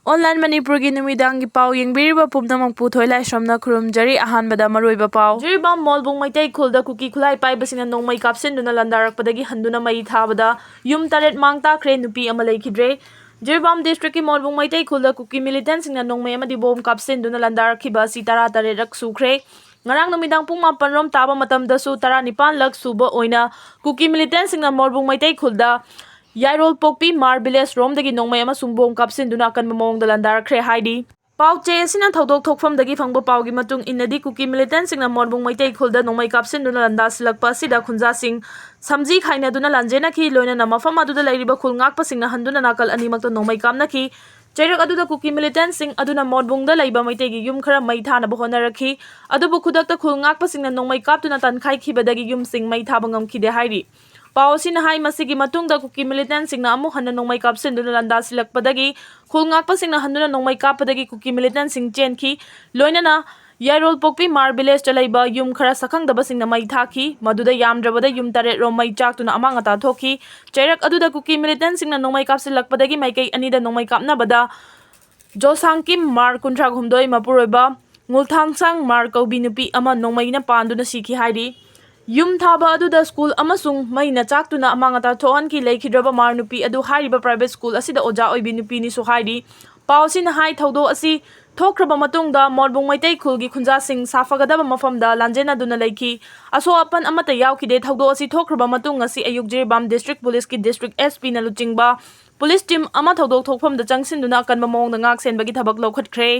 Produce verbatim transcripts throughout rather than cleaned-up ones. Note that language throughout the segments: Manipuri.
Online ꯃꯅꯤꯄꯨꯔꯒꯤ ꯅꯨꯃꯤꯗꯥꯡꯒꯤ ꯄꯥꯎ ꯌꯦꯡꯕꯤꯔꯤꯕ ꯄꯨꯝꯅꯃꯛꯄꯨ ꯊꯣꯏꯂꯥꯏꯁ꯭ꯔꯝꯅ ꯈꯨꯔꯨꯝꯖꯔꯤ꯫ ꯑꯍꯥꯟꯕꯗ ꯃꯔꯨꯑꯣꯏꯕ ꯄꯥꯎ꯫ ꯖꯤꯔꯤꯕꯥꯝ ꯃꯣꯜꯕꯨꯡ ꯃꯩꯇꯩ ꯈꯨꯜꯗ ꯀꯨꯀꯤ ꯈꯨꯠꯂꯥꯏ ꯄꯥꯏꯕꯁꯤꯡꯅ ꯅꯣꯡꯃꯩ ꯀꯥꯞꯁꯤꯟꯗꯨꯅ ꯂꯥꯟꯗꯥꯔꯛꯄꯗꯒꯤ ꯍꯟꯗꯨꯅ ꯃꯩ ꯊꯥꯕꯗ ꯌꯨꯝ ꯇꯔꯦꯠ ꯃꯥꯡ ꯇꯥꯛꯈ꯭ꯔꯦ, ꯅꯨꯄꯤ ꯑꯃ ꯂꯩꯈꯤꯗ꯭ꯔꯦ꯫ ꯖꯤꯔꯤꯕꯥꯝ districtꯀꯤ ꯃꯣꯜꯕꯨꯡ ꯃꯩꯇꯩ ꯈꯨꯜꯗ ꯀꯨꯀꯤ militantꯁꯤꯡꯅ ꯅꯣꯡꯃꯩ ꯑꯃꯗꯤ ꯕꯣꯝ ꯀꯥꯞꯁꯤꯟꯗꯨꯅ ꯂꯥꯟꯗꯥꯔꯛꯈꯤꯕ ꯑꯁꯤ ꯇꯔꯥꯇꯔꯦꯠꯔꯛ ꯁꯨꯈ꯭ꯔꯦ꯫ ꯉꯔꯥꯡ ꯅꯨꯃꯤꯗꯥꯡ ꯄꯨꯡ ꯃꯥꯄꯟ ꯔꯣꯝ ꯇꯥꯕ ꯃꯇꯝꯗꯁꯨ ꯇꯔꯥꯅꯤꯄꯥꯟꯂꯛ ꯁꯨꯕ ꯑꯣꯏꯅ ꯀꯨꯀꯤ militantꯁꯤꯡꯅ ꯃꯣꯜꯕꯨꯡ ꯃꯩꯇꯩ ꯈꯨꯜꯗ ꯌꯥꯏꯔꯣꯜꯄꯣꯛꯄꯤ ꯃꯥꯔ village ꯔꯣꯝꯗꯒꯤ ꯅꯣꯡꯃꯩ ꯑꯃꯁꯨꯡ ꯕꯣꯝ ꯀꯥꯞꯁꯤꯟꯗꯨꯅ ꯑꯀꯟꯕ ꯃꯑꯣꯡꯗ ꯂꯥꯟꯗꯥꯔꯛꯈ꯭ꯔꯦ ꯍꯥꯏꯔꯤ꯫ ꯄꯥꯎ ꯆꯦ ꯑꯁꯤꯅ ꯊꯧꯗꯣꯛ ꯊꯣꯛꯐꯝꯗꯒꯤ ꯐꯪꯕ ꯄꯥꯎꯒꯤ ꯃꯇꯨꯡ ꯏꯟꯅꯗꯤ, ꯀꯨꯀꯤ militantꯁꯤꯡꯅ ꯃꯣꯜꯕꯨꯡ ꯃꯩꯇꯩ ꯈꯨꯜꯗ ꯅꯣꯡꯃꯩ ꯀꯥꯞꯁꯤꯟꯗꯨꯅ ꯂꯥꯟꯗꯥꯁꯤꯜꯂꯛꯄ ꯑꯁꯤꯗ ꯈꯨꯟꯖꯥꯁꯤꯡ ꯁꯝꯖꯤ ꯈꯥꯏꯅꯗꯨꯅ ꯂꯥꯟꯖꯦꯟꯅꯈꯤ꯫ ꯂꯣꯏꯅꯅ ꯃꯐꯝ ꯑꯗꯨꯗ ꯂꯩꯔꯤꯕ ꯈꯨꯜ ꯉꯥꯛꯄꯁꯤꯡꯅ ꯍꯟꯗꯨꯅ ꯅꯥꯀꯜ ꯑꯅꯤꯃꯛꯇ ꯅꯣꯡꯃꯩ ꯀꯥꯞꯅꯈꯤ꯫ ꯆꯩꯔꯛ ꯑꯗꯨꯗ ꯀꯨꯀꯤ militantꯁꯤꯡ ꯑꯗꯨꯅ ꯃꯣꯠꯕꯨꯡꯗ ꯂꯩꯕ ꯃꯩꯇꯩꯒꯤ ꯌꯨꯝ ꯈꯔ ꯃꯩ ꯊꯥꯅꯕ ꯍꯣꯠꯅꯔꯛꯈꯤ꯫ ꯑꯗꯨꯕꯨ ꯈꯨꯗꯛꯇ ꯈꯨꯜ ꯉꯥꯛꯄꯁꯤꯡꯅ ꯅꯣꯡꯃꯩ ꯀꯥꯞꯇꯨꯅ ꯇꯥꯟꯈꯥꯏꯈꯤꯕꯗꯒꯤ ꯌꯨꯝꯁꯤꯡ ꯃꯩ ꯊꯥꯕ ꯉꯝꯈꯤꯗꯦ ꯍꯥꯏꯔꯤ꯫ ꯄꯥꯎ ꯑꯁꯤꯅ ꯍꯥꯏ, ꯃꯁꯤꯒꯤ ꯃꯇꯨꯡꯗ ꯀꯨꯀꯤ militantꯁꯤꯡꯅ ꯑꯃꯨꯛ ꯍꯟꯅ ꯅꯣꯡꯃꯩ ꯀꯥꯞꯁꯤꯟꯗꯨꯅ ꯂꯥꯟꯗꯥꯁꯤꯜꯂꯛꯄꯗꯒꯤ ꯈꯨꯜ ꯉꯥꯛꯄꯁꯤꯡꯅ ꯍꯟꯗꯨꯅ ꯅꯣꯡꯃꯩ ꯀꯥꯞꯄꯗꯒꯤ ꯀꯨꯀꯤ militantꯁꯤꯡ ꯆꯦꯟꯈꯤ꯫ ꯂꯣꯏꯅꯅ ꯌꯥꯏꯔꯣꯜꯄꯣꯛꯄꯤ ꯃꯥꯔ villageꯇ ꯂꯩꯕ ꯌꯨꯝ ꯈꯔ ꯁꯛꯈꯪꯗꯕꯁꯤꯡꯅ ꯃꯩ ꯊꯥꯈꯤ꯫ ꯃꯗꯨꯗ ꯌꯥꯝꯗ꯭ꯔꯕꯗ ꯌꯨꯝ ꯇꯔꯦꯠ ꯔꯣꯝ ꯃꯩ ꯆꯥꯛꯇꯨꯅ ꯑꯃꯥꯡ ꯑꯇꯥ ꯊꯣꯛꯈꯤ꯫ ꯆꯩꯔꯛ ꯑꯗꯨꯗ ꯀꯨꯀꯤ militantꯁꯤꯡꯅ ꯅꯣꯡꯃꯩ ꯀꯥꯞꯁꯤꯜꯂꯛꯄꯗꯒꯤ ꯃꯥꯏꯀꯩ ꯑꯅꯤꯗ ꯅꯣꯡꯃꯩ ꯀꯥꯞꯅꯕꯗ ꯖꯣꯁꯥꯡꯀꯤꯝ ꯃꯥꯔ ꯀꯨꯟꯊ꯭ꯔꯥꯍꯨꯝꯗꯣꯏ ꯃꯄꯨꯔꯣꯏꯕ ꯉꯨꯜꯊꯥꯡꯁꯥꯡ ꯃꯥꯔ ꯀꯧꯕꯤ ꯅꯨꯄꯤ ꯑꯃ ꯅꯣꯡꯃꯩꯅ ꯄꯥꯟꯗꯨꯅ ꯁꯤꯈꯤ ꯍꯥꯏꯔꯤ꯫ ꯌꯨꯝ ꯊꯥꯕ ꯑꯗꯨꯗ ꯁ꯭ꯀꯨꯜ ꯑꯃꯁꯨꯡ ꯃꯩꯅ ꯆꯥꯛꯇꯨꯅ ꯑꯃꯥꯡ ꯑꯇꯥ ꯊꯣꯛꯍꯟꯈꯤ꯫ ꯂꯩꯈꯤꯗ꯭ꯔꯕ ꯃꯥꯔ ꯅꯨꯄꯤ ꯑꯗꯨ ꯍꯥꯏꯔꯤꯕ private ꯁ꯭ꯀꯨꯜ ꯑꯁꯤꯗ ꯑꯣꯖꯥ ꯑꯣꯏꯕꯤ ꯅꯨꯄꯤꯅꯤꯁꯨ ꯍꯥꯏꯔꯤ꯫ ꯄꯥꯎ ꯑꯁꯤꯅ ꯍꯥꯏ, ꯊꯧꯗꯣꯛ ꯑꯁꯤ ꯊꯣꯛꯈ꯭ꯔꯕ ꯃꯇꯨꯡꯗ ꯃꯣꯠꯕꯨꯡ ꯃꯩꯇꯩ ꯈꯨꯜꯒꯤ ꯈꯨꯟꯖꯥꯁꯤꯡ ꯁꯥꯐꯒꯗꯕ ꯃꯐꯝꯗ ꯂꯥꯟꯖꯦꯟꯅꯗꯨꯅ ꯂꯩꯈꯤ꯫ ꯑꯁꯣꯛ ꯑꯄꯟ ꯑꯃꯠꯇ ꯌꯥꯎꯈꯤꯗꯦ꯫ ꯊꯧꯗꯣꯛ ꯑꯁꯤ ꯊꯣꯛꯈ꯭ꯔꯕ ꯃꯇꯨꯡ ꯉꯁꯤ ꯑꯌꯨꯛ ꯖꯤꯔꯤꯕꯥꯝ district policeꯀꯤ district SPꯅ ꯂꯨꯆꯤꯡꯕ police team ꯑꯃ ꯊꯧꯗꯣꯛ ꯊꯣꯛꯐꯝꯗ ꯆꯪꯁꯤꯟꯗꯨꯅ ꯑꯀꯟꯕ ꯃꯑꯣꯡꯗ ꯉꯥꯛ ꯁꯦꯟꯕꯒꯤ ꯊꯕꯛ ꯂꯧꯈꯠꯈ꯭ꯔꯦ꯫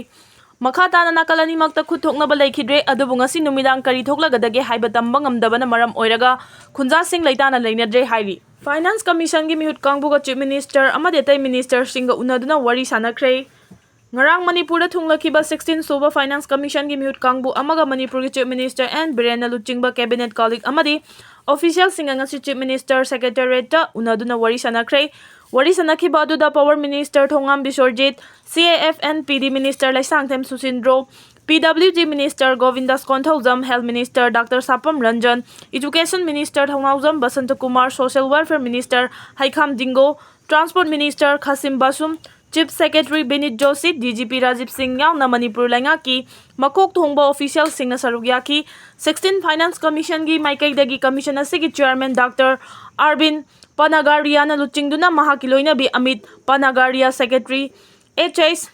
ꯃꯈꯥ ꯇꯥꯅ ꯅꯥꯀꯜ ꯑꯅꯤꯃꯛꯇ ꯈꯨꯠ ꯊꯣꯛꯅꯕ ꯂꯩꯈꯤꯗ꯭ꯔꯦ, ꯑꯗꯨꯕꯨ ꯉꯁꯤ ꯅꯨꯃꯤꯗꯥꯡ ꯀꯔꯤ ꯊꯣꯛꯂꯒꯗꯒꯦ ꯍꯥꯏꯕ ꯇꯝꯕ ꯉꯝꯗꯕꯅ ꯃꯔꯝ ꯑꯣꯏꯔꯒ ꯈꯨꯟꯖꯥꯁꯤꯡ ꯂꯩꯇꯥꯅ ꯂꯩꯅꯗ꯭ꯔꯦ ꯍꯥꯏꯔꯤ꯫ Finance Commissionꯒꯤ ꯃꯤꯍꯨꯠ ꯀꯥꯡꯕꯨꯒ Chief Ministerꯑꯃꯗꯤ ꯑꯇꯩ ministerꯁꯤꯡꯒ ꯎꯅꯗꯨꯅ ꯋꯥꯔꯤ ꯁꯥꯟꯅꯈ꯭ꯔꯦ꯫ ꯉꯔꯥꯡ ꯃꯅꯤꯄꯨꯔꯗ ꯊꯨꯡꯂꯈꯤꯕ sixteen ꯁꯨꯕ Finance Commissionꯒꯤ ꯃꯤꯍꯨꯠ ꯀꯥꯡꯕꯨ ꯑꯃꯒ ꯃꯅꯤꯄꯨꯔꯒꯤ Chief Minister N ꯕꯤꯔꯦꯟꯅ ꯂꯨꯆꯤꯡꯕ cabinet colleague ꯑꯃꯗꯤ officialꯁꯤꯡꯒ ꯉꯁꯤ Chief Minister Secretariatꯇ ꯎꯅꯗꯨꯅ ꯋꯥꯔꯤ ꯁꯥꯟꯅꯈ꯭ꯔꯦ꯫ ꯋꯥꯔꯤ ꯁꯥꯟꯅꯈꯤꯕ ꯑꯗꯨꯗ Power Minister Thongam ꯕꯤꯁ꯭ꯋꯔꯖꯤꯠ, CAF and PD Minister Leishangthem ꯁꯨꯁꯤꯟꯗ꯭ꯔꯣ, PWD Minister ꯒꯣꯕꯤꯟꯗꯥꯁ Konthoujam, Health Minister Doctor ꯁꯥꯄꯝ Ranjan, Education Minister Thounaojam ꯕꯁꯟꯇꯀꯨꯃꯥꯔ, Social Welfare Minister ꯍꯩꯈꯥꯝ ꯗꯤꯡꯒꯣ, Transport Minister ꯈꯥꯁꯤꯝ ꯕꯥꯁꯨꯝ, Chief Secretary Binit Joshi, D G P Rajiv Singh ꯌꯥꯎꯅ ꯃꯅꯤꯄꯨꯔ ꯂꯩꯉꯥꯛꯀꯤ ꯃꯀꯣꯛ ꯊꯣꯡꯕ officialꯁꯤꯡꯅ ꯁꯔꯨꯛ ꯌꯥꯈꯤ꯫ Sixteen Finance Commissionꯒꯤ ꯃꯥꯏꯀꯩꯗꯒꯤ commission ꯑꯁꯤꯒꯤ chairman Doctor Arvind Panagariaꯅ ꯂꯨꯆꯤꯡꯗꯨꯅ ꯃꯍꯥꯛꯀꯤ ꯂꯣꯏꯅꯕꯤ Amit Panagaria, secretary H H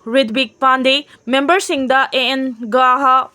Ritvik Pandey, memberꯁꯤꯡꯗ A N Gaha,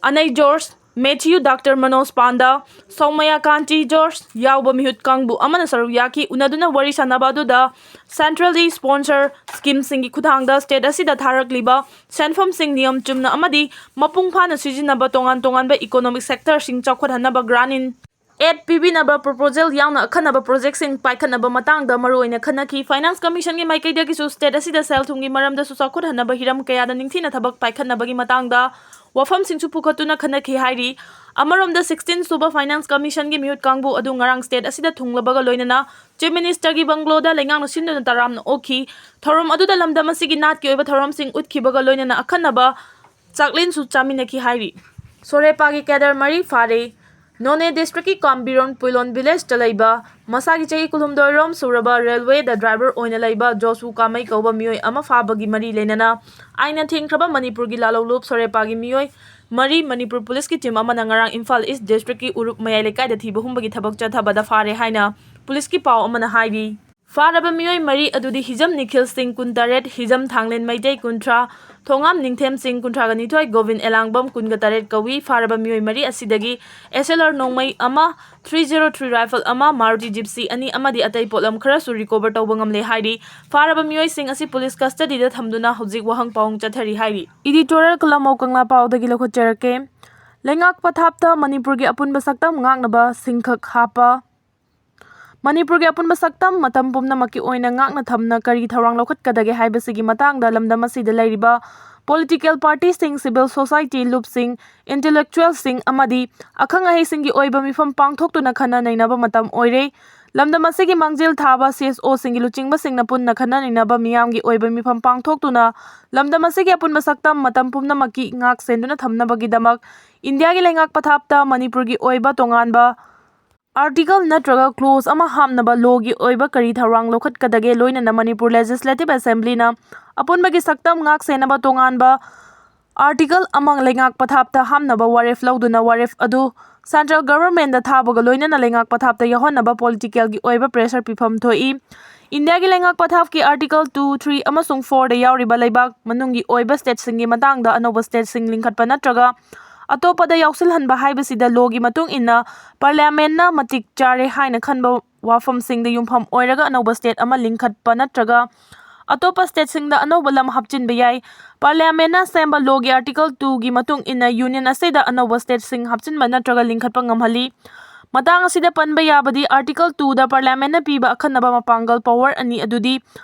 Annie George, Mathew, doctor Manoj Panda, Soumya ꯀꯥꯟꯇꯤ George ꯌꯥꯎꯕ ꯃꯤꯍꯨꯠ ꯀꯥꯡꯕꯨ ꯑꯃꯅ ꯁꯔꯨꯛ ꯌꯥꯈꯤ꯫ ꯎꯅꯗꯨꯅ ꯋꯥꯔꯤ ꯁꯥꯟꯅꯕ ꯑꯗꯨꯗ centrally sponsor schemeꯁꯤꯡꯒꯤ ꯈꯨꯠꯊꯥꯡꯗ state ꯑꯁꯤꯗ ꯊꯥꯔꯛꯂꯤꯕ ꯁꯦꯟꯐꯝꯁꯤꯡ ꯅꯤꯌꯝ ꯆꯨꯝꯅ ꯑꯃꯗꯤ ꯃꯄꯨꯡ ꯐꯥꯅ ꯁꯤꯖꯤꯟꯅꯕ, ꯇꯣꯉꯥꯟ ꯇꯣꯉꯥꯟꯕ economic sectorꯁꯤꯡ ꯆꯥꯎꯈꯠꯍꯟꯅꯕ grant in aid ꯄꯤꯕꯤꯅꯕ proposal ꯌꯥꯎꯅ ꯑꯈꯟꯅꯕ projectꯁꯤꯡ ꯄꯥꯏꯈꯠꯅꯕ ꯃꯇꯥꯡꯗ ꯃꯔꯨꯑꯣꯏꯅ ꯈꯟꯅꯈꯤ꯫ Finance Commissionꯒꯤ ꯃꯥꯏꯀꯩꯗꯒꯤꯁꯨ state ꯑꯁꯤꯗ ꯁꯦꯜ ꯊꯨꯝꯒꯤ ꯃꯔꯝꯗꯁꯨ ꯆꯥꯎꯈꯠꯍꯟꯅꯕ ꯍꯤꯔꯝ ꯀꯌꯥꯗ ꯅꯤꯡꯊꯤꯅ ꯊꯕꯛ ꯄꯥꯏꯈꯠꯅꯕꯒꯤ ꯃꯇꯥꯡꯗ ꯋꯥꯐꯝꯁꯤꯡꯁꯨ ꯄꯨꯈꯠꯇꯨꯅ ꯈꯟꯅꯈꯤ ꯍꯥꯏꯔꯤ꯫ ꯑꯃꯔꯣꯝꯗ, sixteen ꯁꯨꯕ Finance Commissionꯒꯤ ꯃꯤꯍꯨꯠ ꯀꯥꯡꯕꯨ ꯑꯗꯨ ꯉꯔꯥꯡ state ꯑꯁꯤꯗ ꯊꯨꯡꯂꯕꯒ ꯂꯣꯏꯅꯅ Chief Ministerꯒꯤ ꯕꯪꯒ꯭ꯂꯣꯗ ꯂꯩꯉꯥꯛꯅ ꯁꯤꯟꯗꯨꯅ ꯇꯔꯥꯝꯅ ꯑꯣꯛꯈꯤ꯫ ꯊꯧꯔꯝ ꯑꯗꯨꯗ ꯂꯝꯗꯝ ꯑꯁꯤꯒꯤ ꯅꯥꯠꯀꯤ ꯑꯣꯏꯕ ꯊꯧꯔꯝꯁꯤꯡ ꯎꯠꯈꯤꯕꯒ ꯂꯣꯏꯅꯅ ꯑꯈꯟꯅꯕ ꯆꯥꯛꯂꯦꯟꯁꯨ ꯆꯥꯃꯤꯟꯅꯈꯤ ꯍꯥꯏꯔꯤ꯫ ꯁꯣꯔꯦꯄꯥꯒꯤ cadre ꯃꯔꯤ ꯐꯥꯔꯦ꯫ ꯅꯣꯅꯦ districtꯀꯤ ꯀꯥꯝꯕꯤꯔꯣꯟ ꯄꯨꯏꯂꯣꯟ villageꯇ ꯂꯩꯕ ꯃꯁꯥꯒꯤ ꯆꯍꯤ ꯀꯨꯟꯍꯨꯝꯗꯣꯏ ꯔꯣꯝ ꯁꯨꯔꯕ railwayꯗ driver ꯑꯣꯏꯅ ꯂꯩꯕ ꯖꯣꯁꯨ ꯀꯥꯃꯩ ꯀꯧꯕ ꯃꯤꯑꯣꯏ ꯑꯃ ꯐꯥꯕꯒꯤ ꯃꯔꯤ ꯂꯩꯅꯅ ꯑꯥꯏꯟꯅ ꯊꯤꯡꯈ꯭ꯔꯕ ꯃꯅꯤꯄꯨꯔꯒꯤ ꯂꯥꯂꯣꯡꯂꯨꯞ ꯁꯣꯔꯦꯄꯥꯒꯤ ꯃꯤꯑꯣꯏ ꯃꯔꯤ ꯃꯅꯤꯄꯨꯔ policeꯀꯤ team ꯑꯃꯅ ꯉꯔꯥꯡ ꯏꯝꯐꯥꯜ East districtꯀꯤ ꯎꯔꯨꯞ ꯃꯌꯥꯏ ꯂꯩꯀꯥꯏꯗ ꯊꯤꯕ ꯍꯨꯝꯕꯒꯤ ꯊꯕꯛ ꯆꯠꯊꯕꯗ ꯐꯥꯔꯦ ꯍꯥꯏꯅ policeꯀꯤ ꯄꯥꯎ ꯑꯃꯅ ꯍꯥꯏꯔꯤ꯫ ꯐꯥꯔꯕ ꯃꯤꯑꯣꯏ ꯃꯔꯤ ꯑꯗꯨꯗꯤ ꯍꯤꯖꯝ ꯅꯤꯈꯤꯜ ꯁꯤꯡ, ꯀꯨꯟꯇꯔꯦꯠ, ꯍꯤꯖꯝ ꯊꯥꯡꯂꯦꯟ ꯃꯩꯇꯩ, ꯀꯨꯟꯊ꯭ꯔꯥ, ꯊꯣꯉꯥꯝ ꯅꯤꯡꯊꯦꯝ ꯁꯤꯡ, ꯀꯨꯟꯊ꯭ꯔꯥꯒ ꯅꯤꯊꯣꯏ, ꯒꯣꯕꯤꯟ ꯑꯦꯂꯥꯡꯕꯝ, ꯀꯨꯟꯒ ꯇꯔꯦꯠ ꯀꯧꯏ꯫ ꯐꯥꯔꯕ ꯃꯤꯑꯣꯏ ꯃꯔꯤ ꯑꯁꯤꯗꯒꯤ S L R ꯅꯣꯡꯃꯩ ꯑꯃ, three zero three rifle ꯑꯃ, Maruti Gypsy ꯑꯅꯤ ꯑꯃꯗꯤ ꯑꯇꯩ ꯄꯣꯠꯂꯝ ꯈꯔꯁꯨ recover ꯇꯧꯕ ꯉꯝꯂꯦ ꯍꯥꯏꯔꯤ꯫ ꯐꯥꯔꯕ ꯃꯤꯑꯣꯏꯁꯤꯡ ꯑꯁꯤ police custodyꯗ ꯊꯝꯗꯨꯅ ꯍꯧꯖꯤꯛ ꯋꯥꯍꯪ ꯄꯥꯎꯍꯪ ꯆꯠꯊꯔꯤ ꯍꯥꯏꯔꯤ꯫ Editorial ꯀꯂꯝꯃꯧ ꯀꯪꯂꯥ ꯄꯥꯎꯗꯒꯤ ꯂꯧꯈꯠꯆꯔꯛꯀꯦ꯫ ꯂꯩꯉꯥꯛ ꯄꯊꯥꯞꯇ ꯃꯅꯤꯄꯨꯔꯒꯤ ꯑꯄꯨꯟꯕ ꯁꯛꯇꯝ ꯉꯥꯛꯅꯕ ꯁꯤꯡꯈꯛ ꯍꯥꯞꯄ꯫ ꯃꯅꯤꯄꯨꯔꯒꯤ ꯑꯄꯨꯟꯕ ꯁꯛꯇꯝ ꯃꯇꯝ ꯄꯨꯝꯅꯃꯛꯀꯤ ꯑꯣꯏꯅ ꯉꯥꯛꯅ ꯊꯝꯅ ꯀꯔꯤ ꯊꯧꯔꯥꯡ ꯂꯧꯈꯠꯀꯗꯒꯦ ꯍꯥꯏꯕꯁꯤꯒꯤ ꯃꯇꯥꯡꯗ ꯂꯝꯗꯝ ꯑꯁꯤꯗ ꯂꯩꯔꯤꯕ political partyꯁꯤꯡ, civil society ꯂꯨꯞꯁꯤꯡ, intellectualꯁꯤꯡ ꯑꯃꯗꯤ ꯑꯈꯪ ꯑꯍꯩꯁꯤꯡꯒꯤ ꯑꯣꯏꯕ ꯃꯤꯐꯝ ꯄꯥꯡꯊꯣꯛꯇꯨꯅ ꯈꯟꯅ ꯅꯩꯅꯕ ꯃꯇꯝ ꯑꯣꯏꯔꯦ꯫ ꯂꯝꯗꯝ ꯑꯁꯤꯒꯤ ꯃꯥꯡꯖꯤꯜ ꯊꯥꯕ C S Oꯁꯤꯡꯒꯤ ꯂꯨꯆꯤꯡꯕꯁꯤꯡꯅ ꯄꯨꯟꯅ ꯈꯟꯅ ꯅꯩꯅꯕ ꯃꯤꯌꯥꯝꯒꯤ ꯑꯣꯏꯕ ꯃꯤꯐꯝ ꯄꯥꯡꯊꯣꯛꯇꯨꯅ ꯂꯝꯗꯝ ꯑꯁꯤꯒꯤ ꯑꯄꯨꯟꯕ ꯁꯛꯇꯝ ꯃꯇꯝ ꯄꯨꯝꯅꯃꯛꯀꯤ ꯉꯥꯛ ꯁꯦꯟꯗꯨꯅ ꯊꯝꯅꯕꯒꯤꯗꯃꯛ ꯏꯟꯗꯤꯌꯥꯒꯤ ꯂꯩꯉꯥꯛ ꯄꯊꯥꯞꯇ ꯃꯅꯤꯄꯨꯔꯒꯤ ꯑꯣꯏꯕ ꯇꯣꯉꯥꯟꯕ ꯑꯥꯔꯇꯤꯀꯜ ꯅꯠꯇ꯭ꯔꯒ ꯀ꯭ꯂꯣꯖ ꯑꯃ ꯍꯥꯞꯅꯕ ꯂꯣꯒꯤ ꯑꯣꯏꯕ ꯀꯔꯤ ꯊꯧꯔꯥꯡ ꯂꯧꯈꯠꯀꯗꯒꯦ? ꯂꯣꯏꯅꯅ ꯃꯅꯤꯄꯨꯔ ꯂꯦꯖꯤꯁꯂꯦꯇꯤꯚ ꯑꯦꯁꯦꯝꯕ꯭ꯂꯤꯅ ꯑꯄꯨꯟꯕꯒꯤ ꯁꯛꯇꯝ ꯉꯥꯛ ꯁꯦꯟꯅꯕ ꯇꯣꯉꯥꯟꯕ ꯑꯥꯔꯇꯤꯀꯜ ꯑꯃ ꯂꯩꯉꯥꯛ ꯄꯊꯥꯞꯇ ꯍꯥꯞꯅꯕ ꯋꯥꯔꯦꯞ ꯂꯧꯗꯨꯅ ꯋꯥꯔꯦꯞ ꯑꯗꯨ ꯁꯦꯟꯇ꯭ꯔꯦꯜ ꯒꯚꯔꯟꯃꯦꯟꯗ ꯊꯥꯕꯒ ꯂꯣꯏꯅꯅ ꯂꯩꯉꯥꯛ ꯄꯊꯥꯞꯇ ꯌꯥꯎꯍꯟꯅꯕ ꯄꯣꯂꯤꯇꯤꯀꯦꯜꯒꯤ ꯑꯣꯏꯕ ꯄ꯭ꯔꯦꯁꯔ ꯄꯤꯐꯝ ꯊꯣꯛꯏ꯫ ꯏꯟꯗꯤꯌꯥꯒꯤ ꯂꯩꯉꯥꯛ ꯄꯊꯥꯞꯀꯤ ꯑꯥꯔꯇꯤꯀꯜ ꯇꯨ, ꯊ꯭ꯔꯤ ꯑꯃꯁꯨꯡ ꯐꯣꯔꯗ ꯌꯥꯎꯔꯤꯕ ꯂꯩꯕꯥꯛ ꯃꯅꯨꯡꯒꯤ ꯑꯣꯏꯕ ꯁ꯭ꯇꯦꯠꯁꯤꯡꯒꯤ ꯃꯇꯥꯡꯗ ꯑꯅꯧꯕ ꯁ꯭ꯇꯦꯠꯁꯤꯡ ꯂꯤꯡꯈꯠꯄ ꯅꯠꯇ꯭ꯔꯒ ꯑꯇꯣꯞꯄꯗ ꯌꯥꯎꯁꯤꯜꯍꯟꯕ ꯍꯥꯏꯕꯁꯤꯗ ꯂꯣꯒꯤ ꯃꯇꯨꯡ ꯏꯟꯅ ꯄꯥꯔꯂꯤꯌꯥꯃꯦꯟꯅ ꯃꯇꯤꯛ ꯆꯥꯔꯦ ꯍꯥꯏꯅ ꯈꯟꯕ ꯋꯥꯐꯝꯁꯤꯡꯗ ꯌꯨꯝꯐꯝ ꯑꯣꯏꯔꯒ ꯑꯅꯧꯕ ꯁ꯭ꯇꯦꯠ ꯑꯃ ꯂꯤꯡꯈꯠꯄ ꯅꯠꯇ꯭ꯔꯒ ꯑꯇꯣꯞꯄ ꯁ꯭ꯇꯦꯠꯁꯤꯡꯗ ꯑꯅꯧꯕ ꯂꯝ ꯍꯥꯞꯆꯤꯟꯕ ꯌꯥꯏ꯫ ꯄꯥꯔꯂꯤꯌꯥꯃꯦꯟꯅ ꯁꯦꯝꯕ ꯂꯣꯒꯤ ꯑꯥꯔꯇꯤꯀꯜ ꯇꯨꯒꯤ ꯃꯇꯨꯡ ꯏꯟꯅ ꯌꯨꯅꯤꯌꯟ ꯑꯁꯤꯗ ꯑꯅꯧꯕ ꯁ꯭ꯇꯦꯠꯁꯤꯡ ꯍꯥꯞꯆꯤꯟꯕ ꯅꯠꯇ꯭ꯔꯒ ꯂꯤꯡꯈꯠꯄ ꯉꯝꯍꯜꯂꯤ꯫ ꯃꯇꯥꯡ ꯑꯁꯤꯗ ꯄꯟꯕ ꯌꯥꯕꯗꯤ ꯑꯥꯔꯇꯤꯀꯜ ꯇꯨꯗ ꯄꯥꯔꯂꯤꯌꯥꯃꯦꯟꯅ ꯄꯤꯕ ꯑꯈꯟꯅꯕ ꯃꯄꯥꯡꯒꯜ ꯄꯋꯔ ꯑꯅꯤ ꯑꯗꯨꯗꯤ,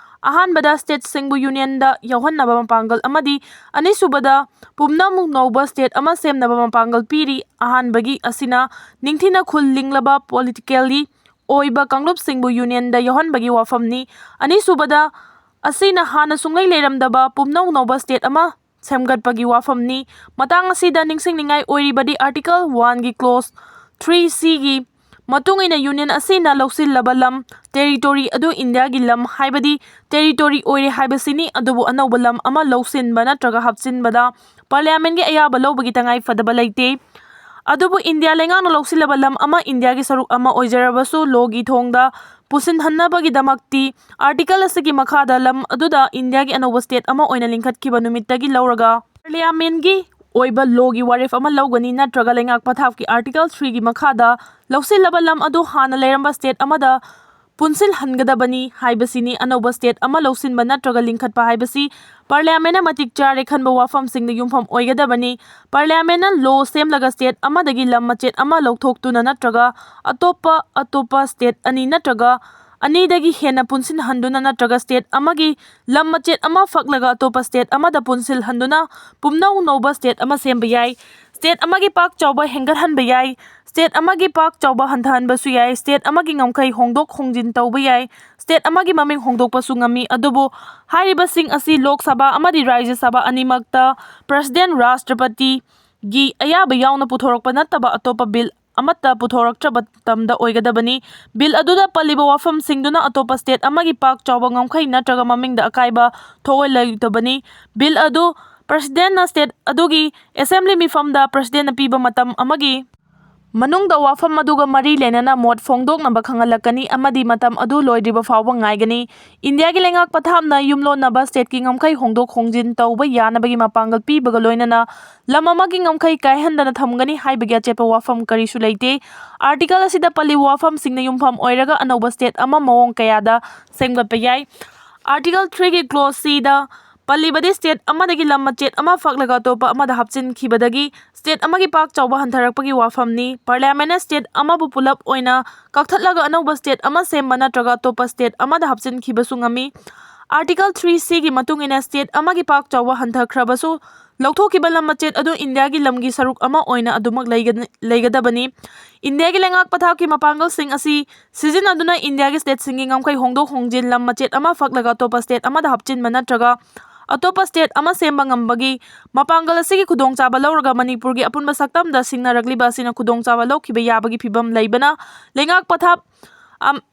ꯑꯍꯥꯟꯕꯗ ꯁ꯭ꯇꯦꯠꯁꯤꯡꯕꯨ ꯌꯨꯅꯤꯌꯟꯗ ꯌꯥꯎꯍꯟꯅꯕ ꯃꯄꯥꯡꯒꯜ ꯑꯃꯗꯤ ꯑꯅꯤꯁꯨꯕꯗ ꯄꯨꯝꯅꯃꯛ ꯅꯧꯕ ꯁ꯭ꯇꯦꯠ ꯑꯃ ꯁꯦꯝꯅꯕ ꯃꯄꯥꯡꯒꯜ ꯄꯤꯔꯤ꯫ ꯑꯍꯥꯟꯕꯒꯤ ꯑꯁꯤꯅ ꯅꯤꯡꯊꯤꯅ ꯈꯨꯜ ꯂꯤꯡꯂꯕ ꯄꯣꯂꯤꯇꯤꯀꯦꯜꯂꯤ ꯑꯣꯏꯕ ꯀꯥꯡꯂꯨꯞꯁꯤꯡꯕꯨ ꯌꯨꯅꯤꯌꯟꯗ ꯌꯥꯎꯍꯟꯕꯒꯤ ꯋꯥꯐꯝꯅꯤ꯫ ꯑꯅꯤꯁꯨꯕꯗ ꯑꯁꯤꯅ ꯍꯥꯟꯅ ꯁꯨꯡꯂꯩ ꯂꯩꯔꯝꯗꯕ ꯄꯨꯝꯅꯧ ꯅꯧꯕ ꯁ꯭ꯇꯦꯠ ꯑꯃ ꯁꯦꯝꯒꯠꯄꯒꯤ ꯋꯥꯐꯝꯅꯤ꯫ ꯃꯇꯥꯡ ꯑꯁꯤꯗ ꯅꯤꯡꯁꯤꯡꯅꯤꯡꯉꯥꯏ ꯑꯣꯏꯔꯤꯕꯗꯤ ꯑꯥꯔꯇꯤꯀꯜ ꯋꯥꯟꯒꯤ ꯀ꯭ꯂꯣꯖ ꯊ꯭ꯔꯤ ꯁꯤꯒꯤ ꯃꯇꯨꯡ ꯏꯟꯅ ꯌꯨꯅꯤꯌꯟ ꯑꯁꯤꯅ ꯂꯧꯁꯤꯜꯂꯕ ꯂꯝ, ꯇꯦꯔꯤꯇꯣꯔꯤ ꯑꯗꯨ ꯏꯟꯗꯤꯌꯥꯒꯤ ꯂꯝ, ꯍꯥꯏꯕꯗꯤ ꯇꯦꯔꯤꯇꯣꯔꯤ ꯑꯣꯏꯔꯦ ꯍꯥꯏꯕꯁꯤꯅꯤ꯫ ꯑꯗꯨꯕꯨ ꯑꯅꯧꯕ ꯂꯝ ꯑꯃ ꯂꯧꯁꯤꯟꯕ ꯅꯠꯇ꯭ꯔꯒ ꯍꯥꯞꯆꯤꯟꯕꯗ ꯄꯥꯔꯂꯤꯌꯥꯃꯦꯟꯒꯤ ꯑꯌꯥꯕ ꯂꯧꯕꯒꯤ ꯇꯉꯥꯏ ꯐꯗꯕ ꯂꯩꯇꯦ꯫ ꯑꯗꯨꯕꯨ ꯏꯟꯗꯤꯌꯥ ꯂꯩꯉꯥꯛꯅ ꯂꯧꯁꯤꯜꯂꯕ ꯂꯝ ꯑꯃ ꯏꯟꯗꯤꯌꯥꯒꯤ ꯁꯔꯨꯛ ꯑꯃ ꯑꯣꯏꯖꯔꯕꯁꯨ ꯂꯣꯒꯤ ꯊꯣꯡꯗ ꯄꯨꯁꯤꯟꯍꯟꯅꯕꯒꯤꯗꯃꯛꯇꯤ ꯑꯥꯔꯇꯤꯀꯜ ꯑꯁꯤꯒꯤ ꯃꯈꯥꯗ ꯂꯝ ꯑꯗꯨꯗ ꯏꯟꯗꯤꯌꯥꯒꯤ ꯑꯅꯧꯕ ꯁ꯭ꯇꯦꯠ ꯑꯃ ꯑꯣꯏꯅ ꯂꯤꯡꯈꯠꯈꯤꯕ ꯅꯨꯃꯤꯠꯇꯒꯤ ꯂꯧꯔꯒ ꯄꯥꯔꯂꯤꯌꯥꯃꯦꯟꯒꯤ ꯑꯣꯏꯕ ꯂꯣꯒꯤ ꯋꯥꯔꯦꯞ ꯑꯃ ꯂꯧꯒꯅꯤ ꯅꯠꯇ꯭ꯔꯒ ꯂꯩꯉꯥꯛ ꯄꯊꯥꯞꯀꯤ ꯑꯥꯔꯇꯤꯀꯜ ꯊ꯭ꯔꯤꯒꯤ ꯃꯈꯥꯗ ꯂꯧꯁꯤꯜꯂꯕ ꯂꯝ ꯑꯗꯨ ꯍꯥꯟꯅ ꯂꯩꯔꯝꯕ ꯁ꯭ꯇꯦꯠ ꯑꯃꯗ ꯄꯨꯟꯁꯤꯜꯍꯟꯒꯗꯕꯅꯤ ꯍꯥꯏꯕꯁꯤꯅꯤ꯫ ꯑꯅꯧꯕ ꯁ꯭ꯇꯦꯠ ꯑꯃ ꯂꯧꯁꯤꯟꯕ ꯅꯠꯇ꯭ꯔꯒ ꯂꯤꯡꯈꯠꯄ ꯍꯥꯏꯕꯁꯤ ꯄꯥꯔꯂꯤꯌꯥꯃꯦꯟꯅ ꯃꯇꯤꯛ ꯆꯥꯔꯦ ꯈꯟꯕ ꯋꯥꯐꯝꯁꯤꯡꯗ ꯌꯨꯝꯐꯝ ꯑꯣꯏꯒꯗꯕꯅꯤ꯫ ꯄꯥꯔꯂꯤꯌꯥꯃꯦꯟꯅ ꯂꯣ ꯁꯦꯝꯂꯒ ꯁ꯭ꯇꯦꯠ ꯑꯃꯗꯒꯤ ꯂꯝ ꯃꯆꯦꯠ ꯑꯃ ꯂꯧꯊꯣꯛꯇꯨꯅ ꯅꯠꯇ꯭ꯔꯒ ꯑꯇꯣꯞꯄ ꯑꯇꯣꯞꯄ ꯁ꯭ꯇꯦꯠ ꯑꯅꯤ ꯅꯠꯇ꯭ꯔꯒ ꯑꯅꯤꯗꯒꯤ ꯍꯦꯟꯅ ꯄꯨꯟꯁꯤꯟꯍꯟꯗꯨꯅ ꯅꯠꯇ꯭ꯔꯒ ꯁ꯭ꯇꯦꯠ ꯑꯃꯒꯤ ꯂꯝ ꯃꯆꯦꯠ ꯑꯃ ꯐꯛꯂꯒ ꯑꯇꯣꯞꯄ ꯁ꯭ꯇꯦꯠ ꯑꯃꯗ ꯄꯨꯟꯁꯤꯜꯍꯟꯗꯨꯅ ꯄꯨꯝꯅꯧ ꯅꯧꯕ ꯁ꯭ꯇꯦꯠ ꯑꯃ ꯁꯦꯝꯕ ꯌꯥꯏ꯫ ꯁ꯭ꯇꯦꯠ ꯑꯃꯒꯤ ꯄꯥꯛ ꯆꯥꯎꯕ ꯍꯦꯟꯒꯠꯍꯟꯕ ꯌꯥꯏ꯫ ꯁ꯭ꯇꯦꯠ ꯑꯃꯒꯤ ꯄꯥꯛ ꯆꯥꯎꯕ ꯍꯟꯊꯍꯟꯕꯁꯨ ꯌꯥꯏ꯫ ꯁ꯭ꯇꯦꯠ ꯑꯃꯒꯤ ꯉꯝꯈꯩ ꯍꯣꯡꯗꯣꯛ ꯍꯣꯡꯖꯤꯟ ꯇꯧꯕ ꯌꯥꯏ꯫ ꯁ꯭ꯇꯦꯠ ꯑꯃꯒꯤ ꯃꯃꯤꯡ ꯍꯣꯡꯗꯣꯛꯄꯁꯨ ꯉꯝꯃꯤ꯫ ꯑꯗꯨꯕꯨ ꯍꯥꯏꯔꯤꯕꯁꯤꯡ ꯑꯁꯤ ꯂꯣꯛ ꯁꯚꯥ ꯑꯃꯗꯤ ꯔꯥꯖ꯭ꯌ ꯁꯚꯥ ꯑꯅꯤꯃꯛꯇ ꯄ꯭ꯔꯁꯤꯗꯦꯟ, ꯔꯥꯁꯇ꯭ꯔꯄꯇꯤꯒꯤ ꯑꯌꯥꯕ ꯌꯥꯎꯅ ꯄꯨꯊꯣꯔꯛꯄ ꯅꯠꯇꯕ ꯑꯇꯣꯞꯄ ꯕꯤꯜ ꯑꯃꯠꯇ ꯄꯨꯊꯣꯔꯛꯇ꯭ꯔꯕ ꯃꯇꯝꯗ ꯑꯣꯏꯒꯗꯕꯅꯤ꯫ ꯕꯤꯜ ꯑꯗꯨꯗ ꯄꯜꯂꯤꯕ ꯋꯥꯐꯝꯁꯤꯡꯗꯨꯅ ꯑꯇꯣꯞꯄ ꯁ꯭ꯇꯦꯠ ꯑꯃꯒꯤ ꯄꯥꯛ ꯆꯥꯎꯕ ꯉꯝꯈꯩ ꯅꯠꯇ꯭ꯔꯒ ꯃꯃꯤꯡꯗ ꯑꯀꯥꯏꯕ ꯊꯣꯛꯍꯜꯂꯣꯏꯗꯕꯅꯤ꯫ ꯕꯤꯜ ꯑꯗꯨ ꯄ꯭ꯔꯁꯤꯗꯦꯟꯅ ꯁ꯭ꯇꯦꯠ ꯑꯗꯨꯒꯤ ꯑꯦꯁꯦꯝꯕ꯭ꯂꯤ ꯃꯤꯐꯝꯗ ꯄ꯭ꯔꯁꯤꯗꯦꯟꯅ ꯄꯤꯕ ꯃꯇꯝ ꯑꯃꯒꯤ ꯃꯅꯨꯡꯗ ꯋꯥꯐꯝ ꯑꯗꯨꯒ ꯃꯔꯤ ꯂꯩꯅꯅ ꯃꯣꯠ ꯐꯣꯡꯗꯣꯛꯅꯕ ꯈꯪꯍꯜꯂꯛꯀꯅꯤ ꯑꯃꯗꯤ ꯃꯇꯝ ꯑꯗꯨ ꯂꯣꯏꯗ꯭ꯔꯤꯕ ꯐꯥꯎꯕ ꯉꯥꯏꯒꯅꯤ꯫ ꯏꯟꯗꯤꯌꯥꯒꯤ ꯂꯩꯉꯥꯛ ꯄꯊꯥꯞꯅ ꯌꯨꯝꯂꯣꯟꯅꯕ ꯁ꯭ꯇꯦꯠꯀꯤ ꯉꯝꯈꯩ ꯍꯣꯡꯗꯣꯛ ꯍꯣꯡꯖꯤꯟ ꯇꯧꯕ ꯌꯥꯅꯕꯒꯤ ꯃꯄꯥꯡꯒꯜ ꯄꯤꯕꯒ ꯂꯣꯏꯅꯅ ꯂꯝ ꯑꯃꯒꯤ ꯉꯝꯈꯩ ꯀꯥꯏꯍꯟꯗꯅ ꯊꯝꯒꯅꯤ ꯍꯥꯏꯕꯒꯤ ꯑꯆꯦꯠꯄ ꯋꯥꯐꯝ ꯀꯔꯤꯁꯨ ꯂꯩꯇꯦ꯫ ꯑꯥꯔꯇꯤꯀꯜ ꯑꯁꯤꯗ ꯄꯜꯂꯤꯕ ꯋꯥꯐꯝꯁꯤꯡꯅ ꯌꯨꯝꯐꯝ ꯑꯣꯏꯔꯒ ꯑꯅꯧꯕ ꯁ꯭ꯇꯦꯠ ꯑꯃ ꯃꯑꯣꯡ ꯀꯌꯥꯗ ꯁꯦꯝꯒꯠꯄ ꯌꯥꯏ꯫ ꯑꯥꯔꯇꯤꯀꯜ ꯊ꯭ꯔꯤꯒꯤ ꯀ꯭ꯂꯣꯖ ꯁꯤꯗ ꯄꯜꯂꯤꯕꯗꯤ ꯁ꯭ꯇꯦꯠ ꯑꯃꯗꯒꯤ ꯂꯝ ꯃꯆꯦꯠ ꯑꯃ ꯐꯥꯛꯂꯒ ꯑꯇꯣꯞꯄ ꯑꯃꯗ ꯍꯥꯞꯆꯤꯟꯈꯤꯕꯗꯒꯤ ꯁ꯭ꯇꯦꯠ ꯑꯃꯒꯤ ꯄꯥꯛ ꯆꯥꯎꯕ ꯍꯟꯊꯔꯛꯄꯒꯤ ꯋꯥꯐꯝꯅꯤ꯫ ꯄꯥꯔꯂꯤꯌꯥꯃꯦꯟꯅ ꯁ꯭ꯇꯦꯠ ꯑꯃꯕꯨ ꯄꯨꯂꯞ ꯑꯣꯏꯅ ꯀꯛꯊꯠꯂꯒ ꯑꯅꯧꯕ ꯁ꯭ꯇꯦꯠ ꯑꯃ ꯁꯦꯝꯕ ꯅꯠꯇ꯭ꯔꯒ ꯑꯇꯣꯞꯄ ꯁ꯭ꯇꯦꯠ ꯑꯃꯗ ꯍꯥꯞꯆꯤꯟꯈꯤꯕꯁꯨ ꯉꯝꯃꯤ꯫ ꯑꯥꯔꯇꯤꯀꯜ ꯊ꯭ꯔꯤ ꯁꯤꯒꯤ ꯃꯇꯨꯡ ꯏꯟꯅ ꯁ꯭ꯇꯦꯠ ꯑꯃꯒꯤ ꯄꯥꯛ ꯆꯥꯎꯕ ꯍꯟꯊꯈ꯭ꯔꯕꯁꯨ ꯂꯧꯊꯣꯛꯈꯤꯕ ꯂꯝ ꯃꯆꯦꯠ ꯑꯗꯨ ꯏꯟꯗꯤꯌꯥꯒꯤ ꯂꯝꯒꯤ ꯁꯔꯨꯛ ꯑꯃ ꯑꯣꯏꯅ ꯑꯗꯨꯃꯛ ꯂꯩꯒ-, ꯂꯩꯒꯗꯕꯅꯤ꯫ ꯏꯟꯗꯤꯌꯥꯒꯤ ꯂꯩꯉꯥꯛ ꯄꯊꯥꯞꯀꯤ ꯃꯄꯥꯡꯒꯜꯁꯤꯡ ꯑꯁꯤ ꯁꯤꯖꯤꯟꯅꯗꯨꯅ ꯏꯟꯗꯤꯌꯥꯒꯤ ꯁ꯭ꯇꯦꯠꯁꯤꯡꯒꯤ ꯉꯝꯈꯩ ꯍꯣꯡꯗꯣꯛ ꯍꯣꯡꯖꯤꯟ, ꯂꯝ ꯃꯆꯦꯠ ꯑꯃ ꯐꯥꯛꯂꯒ ꯑꯇꯣꯞꯄ ꯁ꯭ꯇꯦꯠ ꯑꯃꯗ ꯍꯥꯞꯆꯤꯟꯕ ꯅꯠꯇ꯭ꯔꯒ ꯑꯇꯣꯞꯄ ꯁ꯭ꯇꯦꯠ ꯑꯃ ꯁꯦꯝꯕ ꯉꯝꯕꯒꯤ ꯃꯄꯥꯡꯒꯜ ꯑꯁꯤꯒꯤ ꯈꯨꯗꯣꯡꯆꯥꯕ ꯂꯧꯔꯒ ꯃꯅꯤꯄꯨꯔꯒꯤ ꯑꯄꯨꯟꯕ ꯁꯛꯇꯝꯗ ꯁꯤꯡꯅꯔꯛꯂꯤꯕ ꯑꯁꯤꯅ ꯈꯨꯗꯣꯡꯆꯥꯕ ꯂꯧꯈꯤꯕ ꯌꯥꯕꯒꯤ ꯐꯤꯚꯝ ꯂꯩꯕꯅ ꯂꯩꯉꯥꯛ ꯄꯊꯥꯞ ꯑꯝ-,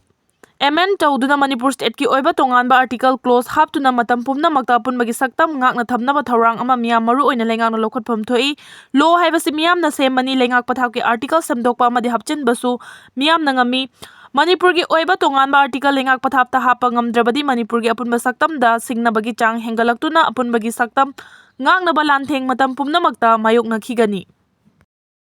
ꯑꯦꯃꯦꯟ ꯇꯧꯗꯨꯅ ꯃꯅꯤꯄꯨꯔ ꯁ꯭ꯇꯦꯠꯀꯤ ꯑꯣꯏꯕ ꯇꯣꯉꯥꯟꯕ ꯑꯥꯔꯇꯤꯀꯜ ꯀ꯭ꯂꯣꯖ ꯍꯥꯞꯇꯨꯅ ꯃꯇꯝ ꯄꯨꯝꯅꯃꯛꯇ ꯑꯄꯨꯟꯕꯒꯤ ꯁꯛꯇꯝ ꯉꯥꯛꯅ ꯊꯝꯅꯕ ꯊꯧꯔꯥꯡ ꯑꯃ ꯃꯤꯌꯥꯝ ꯃꯔꯨ ꯑꯣꯏꯅ ꯂꯩꯉꯥꯛꯅ ꯂꯧꯈꯠꯐꯝ ꯊꯣꯛꯏ꯫ ꯂꯣ ꯍꯥꯏꯕꯁꯤ ꯃꯤꯌꯥꯝꯅ ꯁꯦꯝꯕꯅꯤ꯫ ꯂꯩꯉꯥꯛ ꯄꯊꯥꯞꯀꯤ ꯑꯥꯔꯇꯤꯀꯜ ꯁꯦꯝꯗꯣꯛꯄ ꯑꯃꯗꯤ ꯍꯥꯞꯆꯤꯟꯕꯁꯨ ꯃꯤꯌꯥꯝꯅ ꯉꯝꯃꯤ꯫ ꯃꯅꯤꯄꯨꯔꯒꯤ ꯑꯣꯏꯕ ꯇꯣꯉꯥꯟꯕ ꯑꯥꯔꯇꯤꯀꯜ ꯂꯩꯉꯥꯛ ꯄꯊꯥꯞꯇ ꯍꯥꯞꯄ ꯉꯝꯗ꯭ꯔꯕꯗꯤ ꯃꯅꯤꯄꯨꯔꯒꯤ ꯑꯄꯨꯟꯕ ꯁꯛꯇꯝꯗ ꯁꯤꯡꯅꯕꯒꯤ ꯆꯥꯡ ꯍꯦꯟꯒꯠꯂꯛꯇꯨꯅ ꯑꯄꯨꯟꯕꯒꯤ ꯁꯛꯇꯝ ꯉꯥꯛꯅꯕ ꯂꯥꯟꯊꯦꯡ ꯃꯇꯝ ꯄꯨꯝꯅꯃꯛꯇ ꯃꯥꯌꯣꯛꯅꯈꯤꯒꯅꯤ꯫